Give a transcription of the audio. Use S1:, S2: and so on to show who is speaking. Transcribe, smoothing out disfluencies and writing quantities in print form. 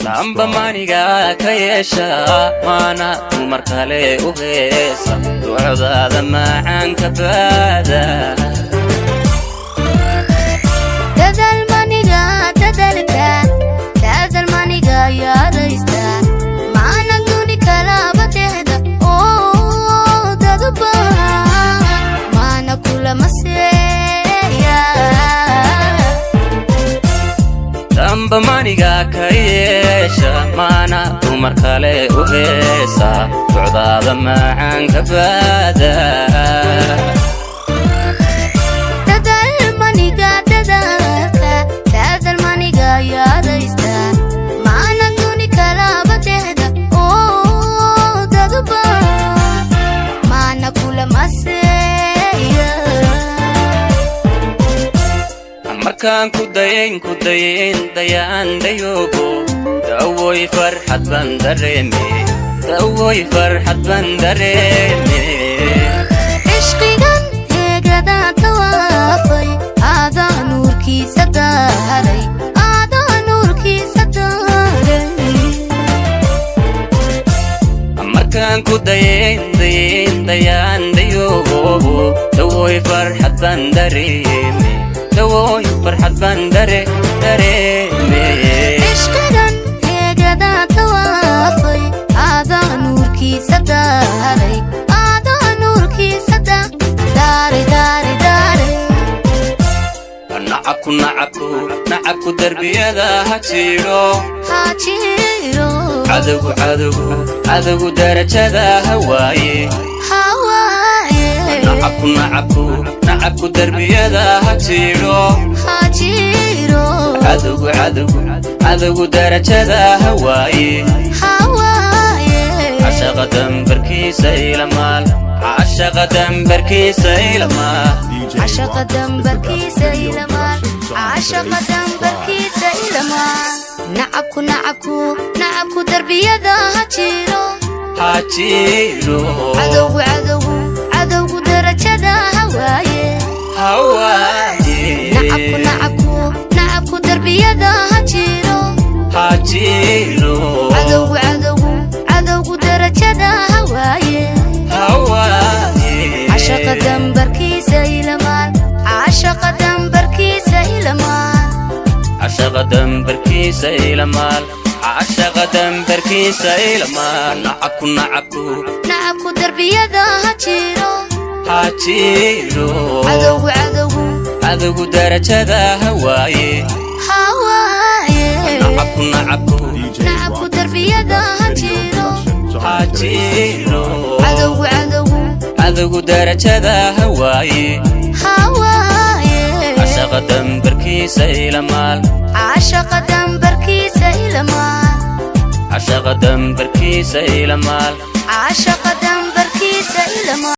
S1: Damba maniga ka yeesha, maana dumar kale u heesa, ducdaada macaanka baada.
S2: Dadaal maniga dadalka, dadaal maniga yaadaysta, maana duni kalaba dehda oo dadba maana kulama seeya.
S1: Damba maniga ka yeesha, maana dumar kale u heesa, ducdaada macaanka baada.
S2: Dadaal maniga dadalka, dadaal maniga yaadaysta, maana duni kalaba dehda oo dadba maana kulama seeya.
S1: Markaan ku dayayn, ku dayayn, dayaan dayoogo, dawoy farxad baan dareeme, dawoy farxad baan dareeme.
S2: Cishqigan heegadaa tawaafay, aadaa nuurkiisa daaray, aadaa nuurkiisa daaray.
S1: Markaan ku dayayn, dayayn, dayaan dayoogo, dawoy farxad baan dareeme, dawoy farxad baan dareeme.
S2: Cishqigan heegadaa tawaafay, aadaa nuurkiisa daaray, aadaa nuurkiisa daaray, daaray, daaray.
S1: Nacabku, nacabku, nacabku darbiyada ha jiidho.
S2: Ha jiro.
S1: Cadowgu, cadowgu, cadowgu darajada ha waaye.
S2: Hawaaye.
S1: Nacabku, nacabku, nacabku darbiyada ha jiidho.
S2: Ha jiro.
S1: Cadowgu, cadowgu, cadowgu darajada ha waaye.
S2: Hawaaye.
S1: Cashaqa dambarkiisa ilamaal, cashaqa dambarkiisa ilamaal.
S2: Cashaqa dambarkiisa ilamaal, cashaqa dambarkiisa ilamaal. Nacabku, nacabku, nacabku darbiyada ha jiro.
S1: Ha jiidho.
S2: Cadowgu, cadowgu, cadowgu darajada ha waaye.
S1: Ha waaye.
S2: Nacabku, nacabku, nacabku darbiyada ha jiro.
S1: Ha jiidho.
S2: Cadowgu, cadowgu, cadowgu darajada ha waaye.
S1: Ha waaye.
S2: Cashaqa dambarkiisa ilamaal, cashaqa dambarkiisa ilamaal.
S1: Cashaqa dambarkiisa ilamaal, cashaqa dambarkiisa ilamaal. Nacabku, nacabku,
S2: nacabku darbiyada ha jiro.
S1: Ha jiidho.
S2: Cadowgu, cadowgu,
S1: cadowgu darajada ha waaye.
S2: Ha waaye.
S1: Nacabku, nacabku,
S2: nacabku darbiyada ha jiro.
S1: Ha jiidho.
S2: Cadowgu, cadowgu,
S1: cadowgu darajada ha waaye.
S2: Ha waaye.
S1: Cashaqa dambarkiisa ilamaal.
S2: Cashaqa dambarkiisa ilamaal.
S1: Cashaqa dambarkiisa ilamaal.
S2: Cashaqa dambarkiisa ilamaal.